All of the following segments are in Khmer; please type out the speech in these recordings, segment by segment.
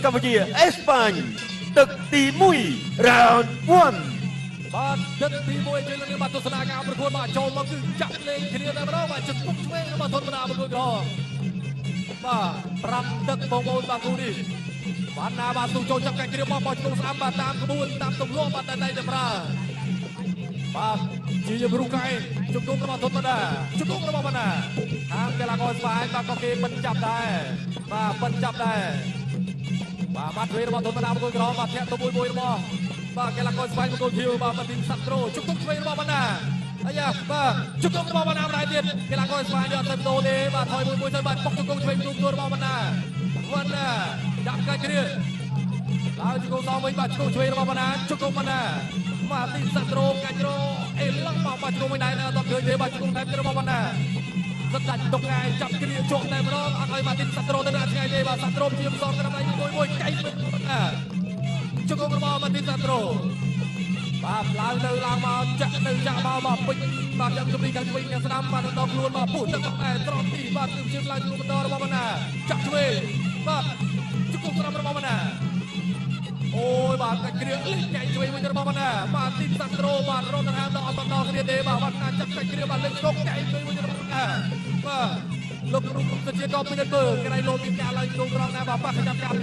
កម្ពុជាអេស្ប៉ាញទឹកទី1 round 1 បាទទឹកទី1ជួយលើកបាទទស្សនាការប្រកួតបាទចូលមកគឺចាក់លេងគ្នាតែម្ដងបាទជង្គង់ឆ្វេងរបស់ធនបណ្ដាប្រកួតក្រហមបាទ5ទឹកបងប្អូនបាទគូនេះបាទណាបាទទូចូលចាប់កាច់គ្រាបបោះជង្គង់ស្ដាំបាទតាមក្បួនតាមទម្លាប់បាទតែតែប្រើបាទជាយរុកែជង្គង់របស់ធនបណ្ដាជង្គង់របស់បណ្ដាខាងកីឡាករស្វាយបាទក៏គេមិនចាប់ដែរបាទមិនចាប់ដែរបាទបាត់វេរបស់ធនបណ្ដាប្រកួតក្រហមបាទធាក់ទៅមួយមួយរបស់បាទកីឡាករស្វែងមង្គលភៀវបាទបាទីនសាក់ត្រូជង្គង់ឆ្វេងរបស់បណ្ដាអាយ៉ាបាទជង្គង់របស់បណ្ដាម្ដាយទៀតកីឡាករស្វែងយកទៅដូទេបាទថយមួយមួយទៅបាទបុកជង្គង់ឆ្វេងទូទួរបស់បណ្ដាវណ្ណាដាក់កាច់គ្រាឡើងជង្គង់សងវិញបាទជង្គង់ឆ្វេងរបស់បណ្ដាជង្គង់បណ្ដាបាទទីសាក់ត្រូកាច់រអេឡង់មកបាទជង្គង់វិញដែរអត់ឃើញទេបាទជង្គង់ថែមទៀតរបស់បណ្ដាសត្វដាច់តុកងាយចាប់គ្រាជាប់តែម្ដងអត់ឲ្យបាទទីសាក់ត្រូទៅដល់ឆ្ងាយទេបាទសាក់ត្រូជាសងក្រដៃមួយមួយកៃបណ្ដាជង្គង់របស់ម៉ាទីនសាត្រូបាទឡើងទៅឡើងមកចាក់ទៅចាក់មកមកពេញបាទចាំជំនាញខាងឆ្វេងខាងស្ដាំបាទដល់ខ្លួនបាទពុះទឹកតែត្រង់ទីបាទគឺជាឡើងជួបន្តរបស់បណ្ណាចាក់ឆ្វេងបាទជង្គង់ស្ដាំរបស់បណ្ណាអូយបាទកាច់គ្រាលេងចែកឆ្វេងវិញរបស់បណ្ណាបាទទីសាត្រូបាទរត់ដង្ហើមដល់អត់បន្តគ្នាទេបាទបណ្ណាចាប់កាច់គ្រាបាទលេងឆ្កុកចែកឆ្វេងវិញរបស់បណ្ណាបាទលោកគ្រូសុជាក៏ពិនិត្យមើលក្រៃលោមានការឡើងជង្គង់ត្រង់ណាបាទប៉ះកញ្ចាប់ចាប់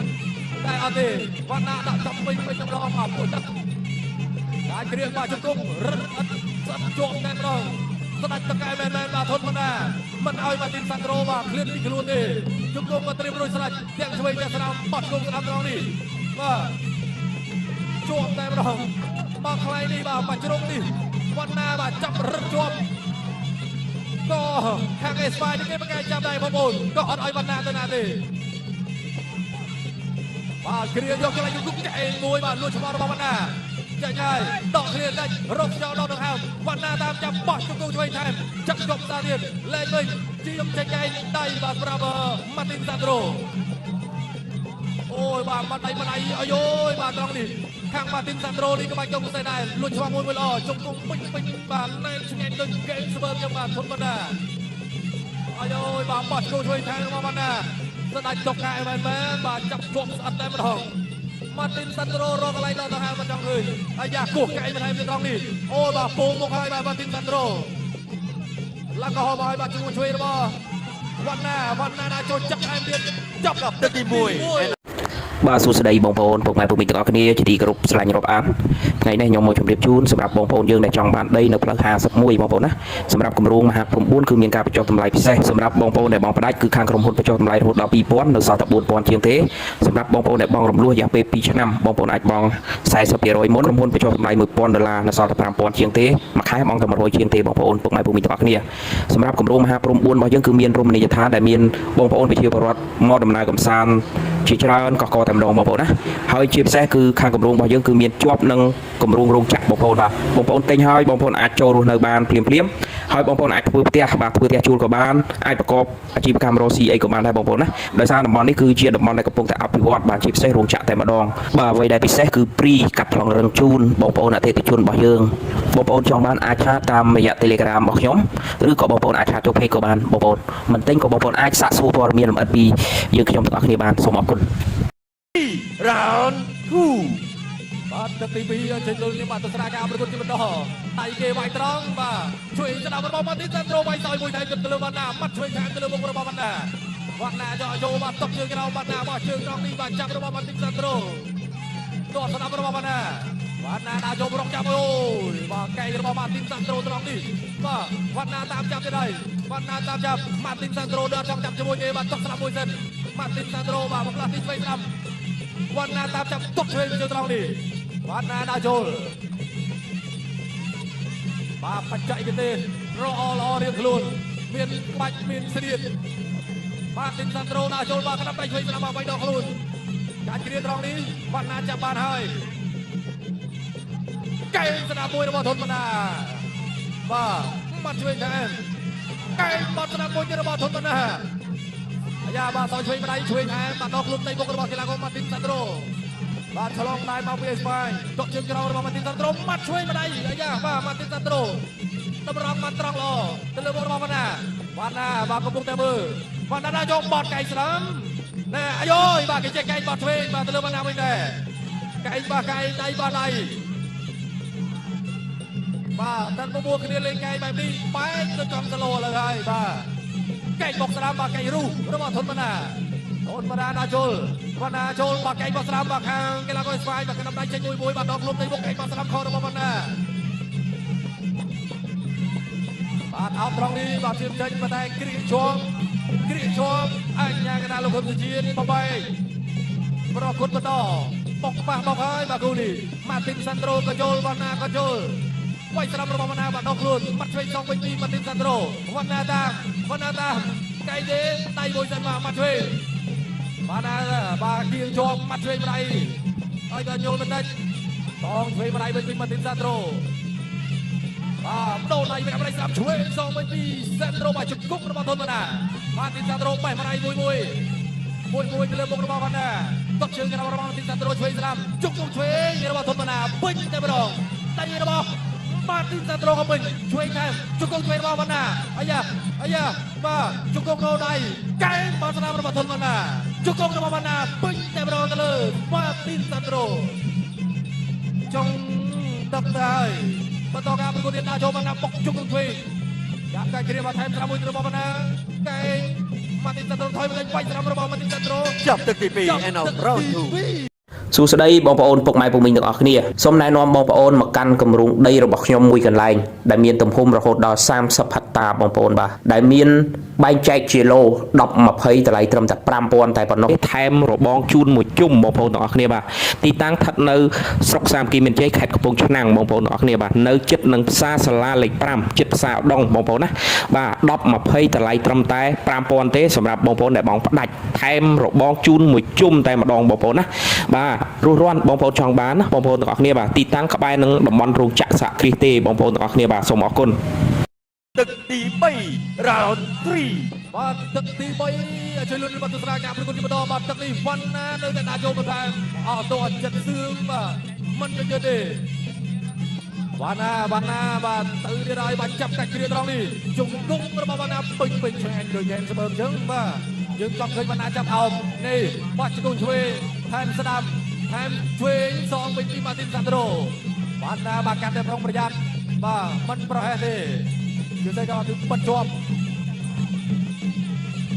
តែអត់ទេវណ្ណាដាក់ចាប់ពេញពេញម្ដងមកពុះទឹកដាច់គ្រាបាទជង្គង់រឹតអត់ស្អិតជាប់តែម្ដងស្ដាច់តកែមែនមែនបាទធនបណ្ណាមិនឲ្យម៉ាទីនសាត្រូបាទឃ្លានពីខ្លួនទេជង្គង់ក៏ត្រៀមរួចស្រេចទាំងឆ្វេងទាំងស្ដាំបត់ជង្គង់ស្ដាំត្រង់នេះបាទជាប់តែម្ដងមកខ្លែងនេះបាទមកជ្រុងនេះវណ្ណាបាទចាប់រឹតជាប់ក៏ខាងអេស្ប៉ាញនេះគេប្រកែចាប់ដែរបងប្អូនក៏អត់ឲ្យវណ្ណាទៅណាទេបាទគ្រាយកកន្លែងគុកកែងមួយបាទលួចឆ្មោះរបស់វណ្ណាចាញ់ហើយដកគ្រាដាច់រកខ្យល់ដល់ដង្ហើមវណ្ណាតាមចាប់បោះជង្គង់ឆ្វេងថែមចាប់ជប់សាទៀតលែងវិញជាមចេញកែងដៃបាទសម្រាប់ម៉ាទីនសាត្រូអូយបាទបាត់ដៃបាត់ដៃអាយយបាទត្រង់នេះខាងម៉ាទីនសាត្រូនេះក៏បាច់ចុងផ្សេងដែរលួចឆ្មោះមួយមួយល្អជង្គង់ពេញពេញបាទណែនឆ្ងាញ់ដូចកែងស្វើចឹងបាទធនបណ្ដាអាយយបាទបោះជង្គង់ឆ្វេងថែមរបស់វណ្ណាស្ដាច់តុកកែមែនមែនបាទចាប់ជាប់ស្អិតតែម្ដងម៉ាទីនសាត្រូរកកន្លែងដល់ដង្ហើមមិនចង់ឃើញអាយ៉ាគោះកែងបន្ថែមទៀតត្រង់នេះអូយបាទពងមកហើយបាទម៉ាទីនសាត្រូឡើងក៏ហមហើយបាទជង្គង់ឆ្វេងរបស់វណ្ណាវណ្ណាណាចូលចាប់ថែមទៀតចាប់ ទឹកទី1 បាទសួស្តីបងប្អូនពុកម៉ែពុកមីទាំងអស់គ្នាជាទីគោរពស្រឡាញ់រាប់អានថ្ងៃនេះខ្ញុំមកជម្រាបជូនសម្រាប់បងប្អូនយើងដែលចង់បានដីនៅផ្លូវ51បងប្អូនណាសម្រាប់គម្រោងមហាព្រំ4គឺមានការបញ្ចុះតម្លៃពិសេសសម្រាប់បងប្អូនដែលបងផ្ដាច់គឺខាងក្រុមហ៊ុនបញ្ចុះតម្លៃរហូតដល់2000នៅសល់តែ4000ជាងទេសម្រាប់បងប្អូនដែលបងរំលោះរយៈពេល2ឆ្នាំបងប្អូនអាចបង40%មុនក្រុមហ៊ុនបញ្ចុះតម្លៃ1000ដុល្លារនៅសល់តែ5000ជាងទេមួយខែបងតែ100ជាងទេបងប្អូនពុកម៉ែពុកមីទាំងអស់គ្នាសម្រាប់គម្រោងមហាព្រំ4របស់យើងគឺមានរមណីយដ្ឋានដែលមានបងប្អូនប្រជាពលរដ្ឋមកដំណើរកម្សាន្តជាច្រើនកកតែម្ដងបងប្អូនណាហើយជាពិសេសគឺខាងគម្រោងរបស់យើងគឺមានជាប់នឹងគម្រោងរោងចក្របងប្អូនបាទបងប្អូនទិញហើយបងប្អូនអាចចូលរស់នៅបានភ្លាមភ្លាមៗហើយបងប្អូនអាចធ្វើផ្ទះបាទធ្វើផ្ទះជួលក៏បានអាចប្រកបអាជីវកម្មរកស៊ីអីក៏បានដែរបងប្អូនណាដោយសារតំបន់នេះគឺជាតំបន់ដែលកំពុងតែអភិវឌ្ឍបាទជាពិសេសរោងចក្រតែម្ដងបាទអ្វីដែលពិសេសគឺព្រីកាត់ប្លង់រឹងជូនបងប្អូនអតិថិជនរបស់យើងបងប្អូនចង់បានអាចឆាតតាមរយៈ Telegram របស់ខ្ញុំឬក៏បងប្អូនអាចឆាតចូល page ក៏បានបងប្អូនមិនទិញក៏បងប្អូនអាចសាកសួរព័ត៌មានលម្អិតពីយើងខ្ញុំទាំងអស់គ្នាបានសូមអរគុណ round 2 បាទទឹកទី2ចេញលុលនេះបាទទស្សនាការប្រកួតជាបន្តដៃគេវាយត្រង់បាទជួយស្ដាប់របស់ម៉ាទីនសាត្រូវាយសយមួយថៃទៅលើវណ្ណាម៉ាត់ឆ្វេងខាងទៅលើមុខរបស់វណ្ណាវណ្ណាយកចូលបាទតុកជើងក្រោមវណ្ណាបោះជើងត្រង់នេះបាទចាប់របស់ម៉ាទីនសាត្រូទោះស្ដាប់របស់វណ្ណាវណ្ណាដាក់ចូលរកចាប់អូយបាទកែងរបស់ម៉ាទីនសាត្រូត្រង់នេះបាទវណ្ណាតាមចាប់ទៀតហើយវណ្ណាតាមចាប់ម៉ាទីនសាត្រូដល់ចង់ចាប់ជាមួយគេបាទតុកស្ដាប់មួយសិនម៉ាទីនសាត្រូបាទមកផ្លាស់ទីឆ្វេងស្ដាប់វណ្ណាតាមចាប់តុកឆ្វេងជើងត្រង់នេះវណ្ណាដាក់ចូលបាទបច្ចេកទេសរអល្អរៀងខ្លួនមានក្បាច់មានស្នៀតបាទទីនសាត្រូដាក់ចូលបាទក្តាប់ដៃឆ្វេងស្ដាំបាទបីដកខ្លួនកាច់គ្រាត្រង់នេះវណ្ណាចាប់បានហើយកែងស្ដាំមួយរបស់ធនបណ្ដាបាទបាត់ឆ្វេងថែមកែងបាត់ស្ដាំមួយទៀតរបស់ធនបណ្ដាអាយ៉ាបាទសោឆ្វេងម្ដាយឆ្វេងថែមបាទដកខ្លួនដៃមុខរបស់កីឡាករម៉ាទីនសាត្រូបាទឆ្លងដែរមកពីអេស្ប៉ាញដកជើងក្រោយរបស់ម៉ាទីនសាត្រូម៉ាត់ឆ្វេងម្ដាយអាយ៉ាបាទម៉ាទីនសាត្រូតម្រង់ម៉ាត់ត្រង់ល្អទៅលើមុខរបស់វណ្ណាវណ្ណាបាទកំពុងតែមើលវណ្ណាដាក់យកបត់កែងស្ដាំ ណែអាយយបាទគេចេះកែងបោះឆ្វេងបាទទៅលើវណ្ណាវិញដែរកែងបោះកែងដៃបោះដៃបាទតាន់បបួលគ្នាលេងកែងបែបនេះបែកទៅចំគីឡូឥឡូវហើយបាទកែងបុកស្ដាំបាទកែងរុះរបស់ធនបណ្ណាធនបណ្ណាដល់ជុលវណ្ណាចូលបាទកែងបោះស្ដាំបាទខាងកីឡាករស្វាយបាទកណ្ដាប់ដៃចេញមួយមួយបាទដកខ្លួនទៅមុខកែងបោះស្ដាំខរបស់វណ្ណាបាទអោបត្រង់នេះបាទជឿចេញប៉ុន្តែគ្រៀកជាប់គ្រៀកជាប់អញ្ញាកណ្ដាលលោកហ៊ុនសុជាតិបបែកប្រកួតបន្តបុកប៉ះបុកហើយបាទគូនេះម៉ាទីនសាន់ដ្រូក៏ចូលវណ្ណាក៏ចូលវាយស្ដាំរបស់វណ្ណាបាទដកខ្លួនបាត់ឆ្វេងសងវិញពីម៉ាទីនសាន់ដ្រូវណ្ណាតាមវណ្ណាតាមកែទេដៃមួយសិនមកម៉ាត់ឆ្វេងបាទណាបាទគៀងជាប់ម៉ាត់ឆ្វេងម្ដាយហើយក៏ញោលបន្តិចតងឆ្វេងម្ដាយវិញពីម៉ាទីនសាន់ដ្រូបាទដូរដៃវិញម្ដាយស្ដាំឆ្វេងសងវិញពីសាន់ដ្រូបាទជង្គង់របស់ធនណាបាទទីសាន់ដ្រូបេះម្ដាយមួយមួយមួយមួយទៅលើមុខរបស់វណ្ណាតបជើងរបស់ទីសាន់ដ្រូឆ្វេងស្ដាំជង្គង់ឆ្វេងរបស់ធនណាពេញតែម្ដងដៃរបស់បាទទីសាន់ដ្រូក៏ពេញឆ្វេងថែមជង្គង់ឆ្វេងរបស់វណ្ណាអាយ៉ាអាយ៉ាបាទជង្គង់ដូរដៃកែងបាទស្ដាំរបស់ធនវណ្ណាជង្គង់របស់វណ្ណាពេញតែម្ដងទៅលើបាទទីសាន់ដ្រូចុងទឹកទៅហើយបន្តការប្រកួតទៀតដាក់ចូលវណ្ណាបុកជង្គង់ឆ្វេងយ៉ាប់កាយគ្រាបាទថែមស្រាំមួយរបស់វណ្ណាកែងម៉ាទីនសាន់ដ្រូថយមកបាច់ស្រាំរបស់ម៉ាទីនសាន់ដ្រូ ចាប់ទឹកទី2 end of round 2 សួស្តីបងប្អូនពុកម៉ែពុកមីងទាំងអស់គ្នាសូមណែនាំបងប្អូនមកកាន់គម្រោងដីរបស់ខ្ញុំមួយកន្លែងដែលមានទំហំរហូតដល់30ហិកតាបងប្អូនបាទដែលមានបែងចែកជាឡូ10 20តម្លៃត្រឹមតែ5000តែប៉ុណ្ណោះថែមរបងជូនមួយជុំបងប្អូនទាំងអស់គ្នាបាទទីតាំងស្ថិតនៅស្រុកសាមគ្គីមានជ័យខេត្តកំពង់ឆ្នាំងបងប្អូនទាំងអស់គ្នាបាទនៅជិតនឹងផ្សារសាលាលេខ5ជិតផ្សារឧដុង្គបងប្អូនណាបាទ10 20តម្លៃត្រឹមតែ5000ទេសម្រាប់បងប្អូនដែលបងផ្ដាច់ថែមរបងជូនមួយជុំតែម្ដងបងប្អូនណាបាទរស់រាន់បងប្អូនចង់បានណាបងប្អូនទាំងអស់គ្នាបាទទីតាំងក្បែរនឹងតំបន់រោងចក្រសហគ្រាសទេបងប្អូនទាំងអស់គ្នាបាទសូមអរគុណ ទឹកទី3 round 3 បាទទឹកទី3ជួយលុនរបស់ទស្សនាការប្រកួតទីបន្តបាទទឹកនេះវណ្ណានៅតែដាក់ចូលបន្ថែមអត់ទៅអត់ចិត្តសឿងបាទមិនយឺតទេវណ្ណាវណ្ណាបាទទៅទៀតហើយបាទចាប់កាច់គ្រាត្រង់នេះជង្គង់របស់វណ្ណាពេញពេញឆ្ងាញ់ដូចយ៉ែមស្បើមអញ្ចឹងបាទយើងចង់ឃើញវណ្ណាចាប់អោបនេះបាទជង្គង់ឆ្វេងថែមស្ដាំថែមឆ្វេងសងវិញពីម៉ាទីនសាន់ដ្រូវណ្ណាបាទកាន់តែប្រុងប្រយ័ត្នបាទមិនប្រហែសទេជាស្អីក៏គឺបិទជាប់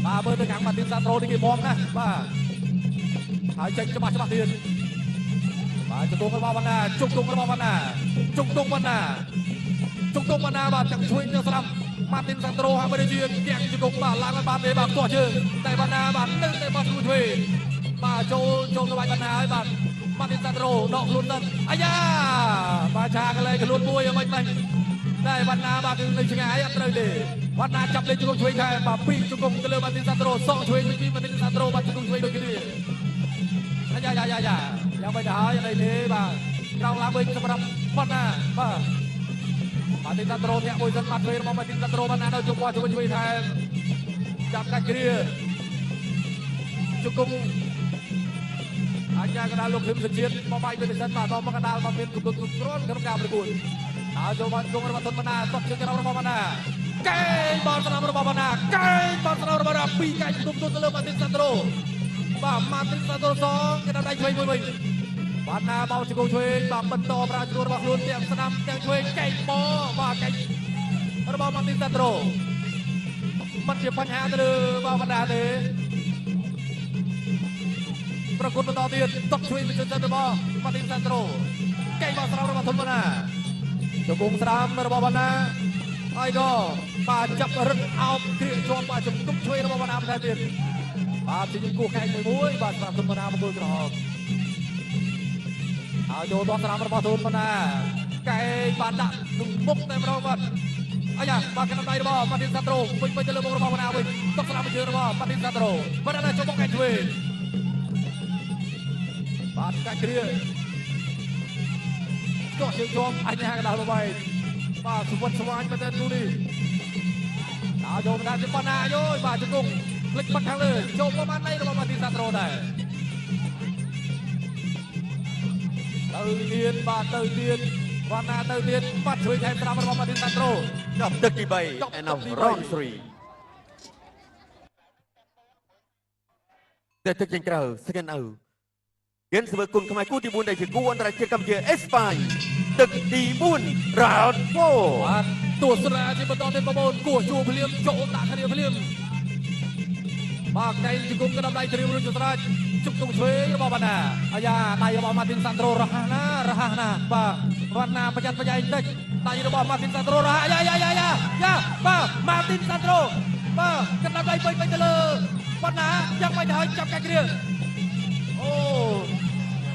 បាទមើលទៅខាងម៉ាទីនសាត្រូនេះគេមណាស់បាទហើយចេញច្បាស់ច្បាស់ទៀតបាទជង្គង់របស់វណ្ណាជង្គង់របស់វណ្ណាជង្គង់វណ្ណាជង្គង់វណ្ណាបាទទាំងឆ្វេងទាំងស្ដាំម៉ាទីនសាត្រូហាក់បីដូចជាគៀងជង្គង់បាទឡើងមិនបានទេបាទទាស់ជើងតែវណ្ណាបាទនឹងតែបោះឆ្វេងបាទចូលចូលទៅបាញ់វណ្ណាហើយបាទម៉ាទីនសាត្រូដកខ្លួនទៅអាយ៉ាបាទឆាកលែងខ្លួនមួយមិនមិនតែវណ្ណាបាទគឺនៅឆ្ងាយអត់ត្រូវទេវណ្ណាចាប់លេខជង្គង់ឆ្វេងថែមបាទពីរជង្គង់ទៅលើម៉ាទីនសាត្រូសងឆ្វេងពីម៉ាទីនសាត្រូបាទជង្គង់ឆ្វេងដូចគ្នាអាយ៉ាយ៉ាយ៉ាយ៉ាយ៉ាងមិនទៅហើយអីទេបាទក្រោកឡើងវិញសម្រាប់វណ្ណាបាទម៉ាទីនសាត្រូធាក់មួយសិនបាត់ឆ្វេងរបស់ម៉ាទីនសាត្រូវណ្ណានៅជង្គង់ឆ្វេងឆ្វេងថែមចាប់កាច់គ្រាជង្គង់អញ្ញាកណ្ដាលលោកឃឹមសជាតិមកបាយវិទ្យាសិនបាទដល់មកកណ្ដាលមកមានគំនុំគ្រប់គ្រាន់ក្នុងការប្រកួតហើយចូលបានគង់របស់ធនបណ្ណាតបជើងក្រោមរបស់បណ្ណាកែងបលស្នាមរបស់បណ្ណាកែងបលស្នាមរបស់បណ្ណាពីរកែងទុំទុំទៅលើម៉ាទីនសាត្រូបាទម៉ាទីនសាត្រូសងគេដាក់ដៃឆ្វេងមួយវិញបណ្ណាបោជង្គង់ឆ្វេងបាទបន្តប្រាជ្ញារបស់ខ្លួនទាំងស្នាមទាំងឆ្វេងកែងបបាទកែងរបស់ម៉ាទីនសាត្រូមិនជាបញ្ហាទៅលើបាទបណ្ណាទេប្រកួតបន្តទៀតតបឆ្វេងទៅជើងរបស់ម៉ាទីនសាត្រូកែងបលស្នាមរបស់ធនបណ្ណាជង្គង់ស្ដាំរបស់វណ្ណាហើយក៏បាទចាប់រឹតអោបគ្រៀកជាប់បាទជង្គង់ឆ្វេងរបស់វណ្ណាបន្ថែមទៀតបាទជាគោះកែងមួយមួយបាទសម្រាប់ទុនវណ្ណាមង្គលក្រហមហើយចូលទាត់ស្ដាំរបស់ទុនវណ្ណាកែងបាទដាក់នឹងមុខតែម្ដងបាទអាយ៉ាបាទកណ្ដាលដៃរបស់ម៉ាទីនសាត្រូវិញវិញទៅលើមុខរបស់វណ្ណាវិញតបស្ដាំជើងរបស់ម៉ាទីនសាត្រូវណ្ណាចូលមកកែងឆ្វេងបាទកាច់គ្រៀកចោះជើងជាប់អញ្ញាកណ្ដាលបបែកបាទសុវត្ថិស្វាញមែនទែនទូនេះដល់ចូលមិនដែរប៉ុណ្ណាយោបាទជង្គង់ភ្លេចបាត់ខាងលើចូលប្រមាណដៃរបស់ម៉ាទីនសាត្រូដែរទៅទៀតបាទទៅទៀតវណ្ណាទៅទៀតបាត់ជួយថែមត្រាំរបស់ម៉ាទីនសាត្រូ ចាប់ទឹកទី3 end of round 3. តែទឹកចេញក្រៅស្កិនឪគិនស្វើគុណខ្មែរគូទី4ដែលជាគូអន្តរជាតិកម្ពុជាអេស្ប៉ាញទឹកទី4 round 4 បាទទស្សនាជាបន្តទៀតបងប្អូនគោះជួភ្លាមចូលដាក់គ្នាភ្លាមបាទកែងជង្គង់ក្តាប់ដៃត្រៀមរួចជាស្រេចជុកទងឆ្វេងរបស់វណ្ណាអាយ៉ាដៃរបស់ម៉ាទីនសាន់ដ្រូរហ័សណារហ័សណាបាទវណ្ណាប្រយ័ត្នប្រយែងតិចដៃរបស់ម៉ាទីនសាន់ដ្រូរហ័សយ៉ាយ៉ាយ៉ាយ៉ាយ៉ាបាទម៉ាទីនសាន់ដ្រូបាទក្តាប់ដៃពេញពេញទៅលើវណ្ណាយ៉ាងមិនទៅហើយចាប់កាច់គ្រាអូ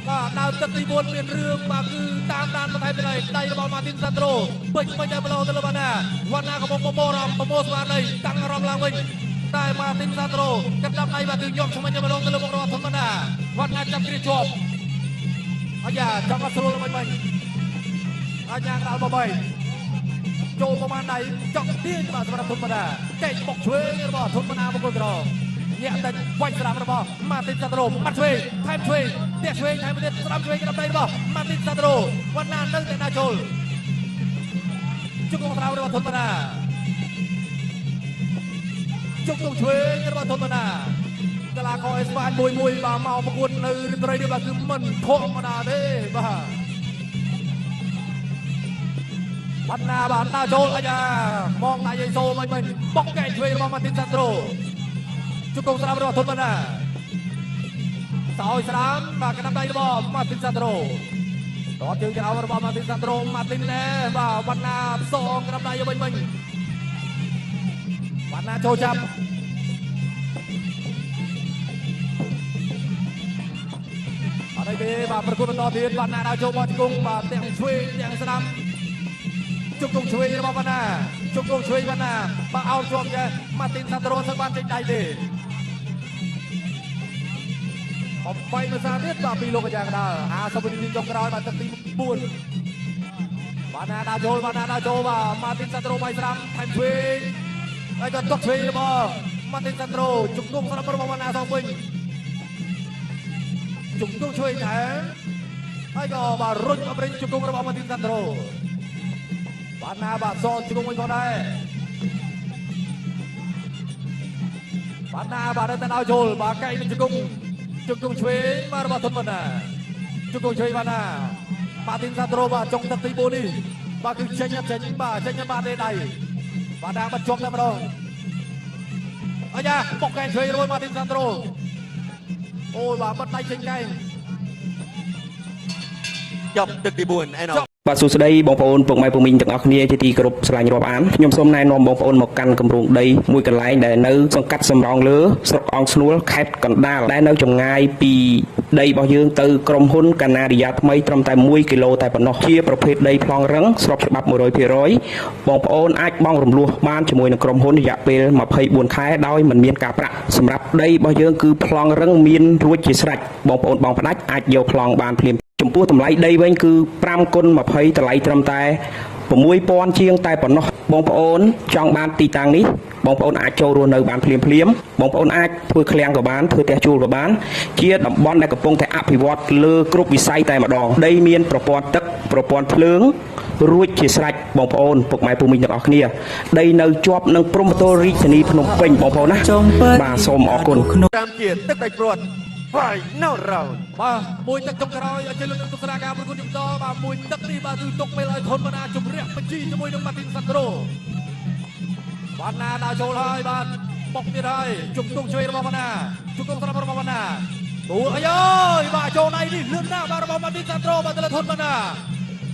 បាទដើមទឹកទី4មានរឿងបាទគឺតាមដានបន្ថែមទៅហើយដៃរបស់ម៉ាទីនសាន់ដ្រូពេញពេញតែប្លោទៅលើវណ្ណាវណ្ណាកំពុងប្រមូលអារម្មណ៍ប្រមូលស្មារតីតាំងអារម្មណ៍ឡើងវិញតែម៉ាទីនសាន់ដ្រូកណ្ដាប់ដៃបាទគឺញាប់ឆ្មាញ់តែម្ដងទៅលើមុខរបស់ធម្មតាវណ្ណាចាប់គ្រាជាប់អាយ៉ាចង់អត់ស្រួលមិនវិញអាយ៉ាក្តាល់បបីចូលប្រហែលដៃចង់ទាញបាទសម្រាប់ធម្មតាកែកបុកឆ្វេងរបស់ធម្មតាមង្គលក្រញាក់តែវាច់ស្ដាំរបស់ម៉ាទីនសាន់ដ្រូម៉ាត់ឆ្វេងថែមឆ្វេងផ្ទះឆ្វេងថែមទៀតស្ដាំឆ្វេងក្តាប់ដៃរបស់ម៉ាទីនសាន់ដ្រូវណ្ណានៅតែដើរចូលជង្គង់ស្ដាំរបស់ធម្មតាជង្គង់ឆ្វេងរបស់ធម្មតាកីឡាករអេស្ប៉ាញមួយមួយបាទមកប្រកួតនៅរាត្រីនេះបាទគឺមិនធម្មតាទេបាទវណ្ណាបាទដើរចូលអាយ៉ាមងដៃយេសូមិនមិនបុកកែងឆ្វេងរបស់ម៉ាទីនសាន់ដ្រូជង្គង់ស្ដាំរបស់ធម្មតាសោយស្ដាំបាទកណ្ដាប់ដៃរបស់ម៉ាទីនសាន់ដ្រូតតជើងចោលរបស់ម៉ាទីនសាន់ដ្រូម៉ាទីនណែបាទវណ្ណាផ្សងកណ្ដាប់ដៃវិញវិញវណ្ណាចូលចាប់អត់អីទេបាទប្រកួតបន្តទៀតវណ្ណាដើរចូលបោះជង្គង់បាទទាំងឆ្វេងទាំងស្ដាំជង្គង់ឆ្វេងរបស់វណ្ណាជង្គង់ឆ្វេងវណ្ណាបាទអោនជាប់ចេះម៉ាទីនសាន់ដ្រូសឹងបានចេញដៃទេបំបីភាសាទៀតបាទពីលោកអាចារ្យកណ្ដាល50វិនាទីចុងក្រោយបាទទឹកទី4វណ្ណាដើរចូលវណ្ណាដើរចូលបាទម៉ាទីនសាន់ដ្រូបាយស្ដាំថែមឆ្វេងហើយក៏ຕົកឆ្វេងរបស់ម៉ាទីនសាន់ដ្រូជង្គង់ស្ដាំរបស់វណ្ណាសងវិញជង្គង់ឆ្វេងថែមហើយក៏បាទរុញអបរិញជង្គង់របស់ម៉ាទីនសាន់ដ្រូវណ្ណាបាទសងជង្គង់វិញផងដែរវណ្ណាបាទនៅតែដើរចូលបាទកែងនឹងជង្គង់ជង្គង់ឆ្វេងបាទរបស់ធុនវណ្ណាជង្គង់ឆ្វេងវណ្ណាម៉ាទីនសាដ្រូបាទចុងទឹកទី4នេះបាទគឺចេញចេញបាទចេញបាទទេដៃបាទដាបាត់ជាប់តែម្ដងអាយ៉ាបុកកែងឆ្វេងរួចម៉ាទីនសាដ្រូអូយបាទបាត់ដៃចេញកែង ចប់ទឹកទី4ឯណោះ បាទសួស្តីបងប្អូនពុកម៉ែពុកមីងទាំងអស់គ្នាជាទីគោរពស្រឡាញ់រាប់អានខ្ញុំសូមណែនាំបងប្អូនមកកាន់គម្រោងដីមួយកន្លែងដែលនៅសង្កាត់សំរោងលើស្រុកអង្គស្នួលខេត្តកណ្ដាលដែលនៅចម្ងាយពីដីរបស់យើងទៅក្រុមហ៊ុនកាណាឌីយ៉ាថ្មីត្រឹមតែ1គីឡូតែប៉ុណ្ណោះជាប្រភេទដីប្លង់រឹងស្របច្បាប់100%បងប្អូនអាចបង់រំលោះបានជាមួយនឹងក្រុមហ៊ុនរយៈពេល24ខែដោយមិនមានការប្រាក់សម្រាប់ដីរបស់យើងគឺប្លង់រឹងមានរួចជាស្រេចបងប្អូនបងផ្ដាច់អាចយកប្លង់បានភ្លាមចំពោះតម្លៃដីវិញគឺ5គុណ20តម្លៃត្រឹមតែ6000ជាងតែប៉ុណ្ណោះបងប្អូនចង់បានទីតាំងនេះបងប្អូនអាចចូលរស់នៅបានភ្លាមភ្លាមៗបងប្អូនអាចធ្វើឃ្លាំងក៏បានធ្វើផ្ទះជួលក៏បានជាតំបន់ដែលកំពុងតែអភិវឌ្ឍលើគ្រប់វិស័យតែម្ដងដីមានប្រព័ន្ធទឹកប្រព័ន្ធភ្លើងរួចជាស្រេចបងប្អូនពុកម៉ែពូមីងទាំងអស់គ្នាដីនៅជាប់នឹងព្រំប្រទល់រាជធានីភ្នំពេញបងប្អូនណាបាទសូមអរគុណ តាមជាទឹកដាច់ព្រាត់ Final round បាទមួយទឹកចុងក្រោយឲ្យជិះលើទស្សនាការប្រកួតជំតបាទមួយទឹកនេះបាទគឺទុកពេលឲ្យធនបណ្ណាជំរះបញ្ជីជាមួយនឹងម៉ាទីនសាន់ដ្រូវណ្ណាដើរចូលហើយបាទបុកទៀតហើយជង្គង់ឆ្វេងរបស់វណ្ណាជង្គង់ស្ដាំរបស់វណ្ណាទូអាយយបាទចូលដៃនេះលឿនណាស់បាទរបស់ម៉ាទីនសាន់ដ្រូបាទទៅលើធនបណ្ណា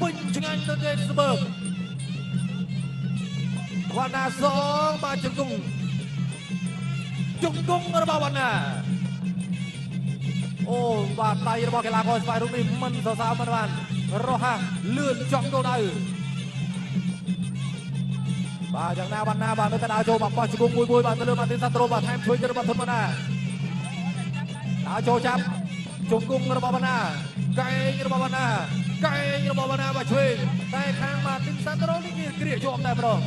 ពេញឆ្ងាញ់ទៅទេស្បើកវណ្ណាសងបាទជង្គង់ជង្គង់របស់វណ្ណាអូបាទដៃរបស់កីឡាករស្វាយរូបនេះមិនសរសើរមិនបានរហ័សលឿនចំគោលដៅបាទយ៉ាងណាវណ្ណាបាទនៅតែដើរចូលបាទបោះជង្គង់មួយមួយបាទទៅលើម៉ាទីនសាត្រូបាទថែមជួយទៅរបស់ធុនវណ្ណាដើរចូលចាប់ជង្គង់របស់វណ្ណាកែងរបស់វណ្ណាកែងរបស់វណ្ណាបាទឆ្វេងតែខាងម៉ាទីនសាត្រូនេះគេគ្រាជាប់តែម្ដង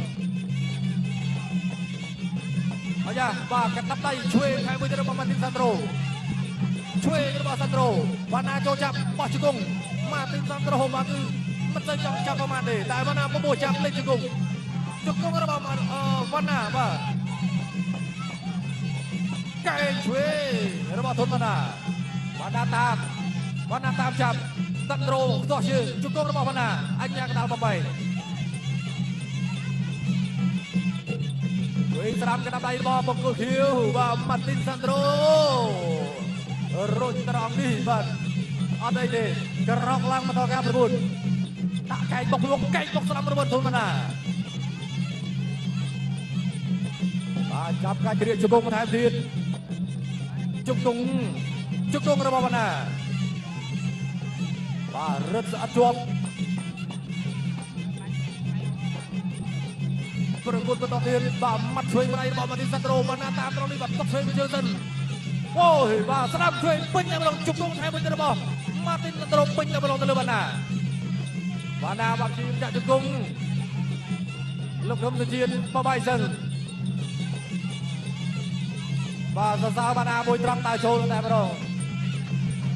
អាយ៉ាបាទកណ្ដាប់ដៃឆ្វេងថែមមួយទៅរបស់ម៉ាទីនសាត្រូឆ្វេងរបស់សាត្រូវណ្ណាចូលចាប់បោះជង្គង់ម៉ាទីនសាត្រូបាទគឺមិនសូវចង់ចាប់ប្រហែលទេតែវណ្ណាបបួលចាប់លេខជង្គង់ជង្គង់របស់វណ្ណាបាទ កែងឆ្វេងរបស់ធុនវណ្ណាវណ្ណាតាមវណ្ណាតាមចាប់តាន់រោខ្ទាស់ជើងជង្គង់របស់វណ្ណាអញ្ញាកដាលបបីវិញស្រាំកណ្ដាប់ដៃរបស់បង្គោលខៀវបាទម៉ាទីនសាន់ដ្រូរុញត្រង់នេះបាទអត់អីទេក្រកឡើងមកដល់ការប្រកួតដាក់កែងបុកលុកកែងបុកស្ដាំរបស់ធុនវណ្ណាបាទចាប់កាច់ជ្រៀកជង្គង់បន្ថែមទៀតជង្គង់ជង្គង់របស់វណ្ណាបាទរឹតស្អិតជាប់ប្រកួតបន្តទៀតបាទម៉ាត់ឆ្វេងម្ដាយរបស់ម៉ាទីនសាន់ដ្រូវណ្ណាតាមត្រង់នេះបាទຕົកឆ្វេងជើងសិនអូយបាទស្ដាំឆ្វេងពេញតែម្ដងជង្គង់ថែមមួយទៀតរបស់ម៉ាទីនសាន់ដ្រូពេញតែម្ដងទៅលើវណ្ណាវណ្ណាបាទជាចាក់ជង្គង់លោកក្រុមសុជាតិបបាយសិនបាទសរសើរវណ្ណាមួយត្រង់តើចូលតែម្ដង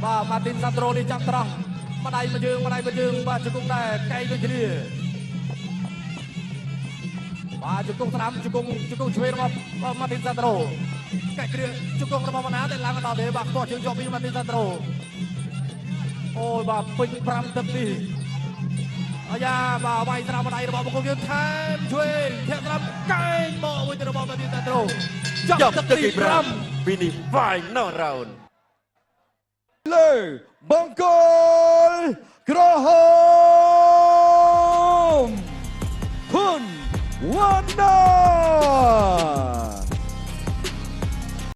បាទម៉ាទីនសាន់ដ្រូនេះចាប់ត្រង់ម្ដាយមួយជើងម្ដាយមួយជើងបាទជង្គង់ដែរកែងដូចគ្នាបាទជង្គង់ស្ដាំជង្គង់ជង្គង់ឆ្វេងរបស់ម៉ាទីនសាន់ដ្រូកែគ្រាជង្គង់របស់វណ្ណាតែឡើងដល់ទេបាទខ្ទាស់ជើងជាប់ពីម៉ាទីនសាន់ដ្រូអូយបាទពេញ5ទឹកនេះអាយ៉ាបាទវាយស្ដាំម្ដាយរបស់បង្គោលយើងថែមឆ្វេងធាក់ស្ដាំកែងមកវិញរបស់ម៉ាទីនសាន់ដ្រូចប់ទឹកទី5ពីនេះ final round លើបង្គោលក្រហ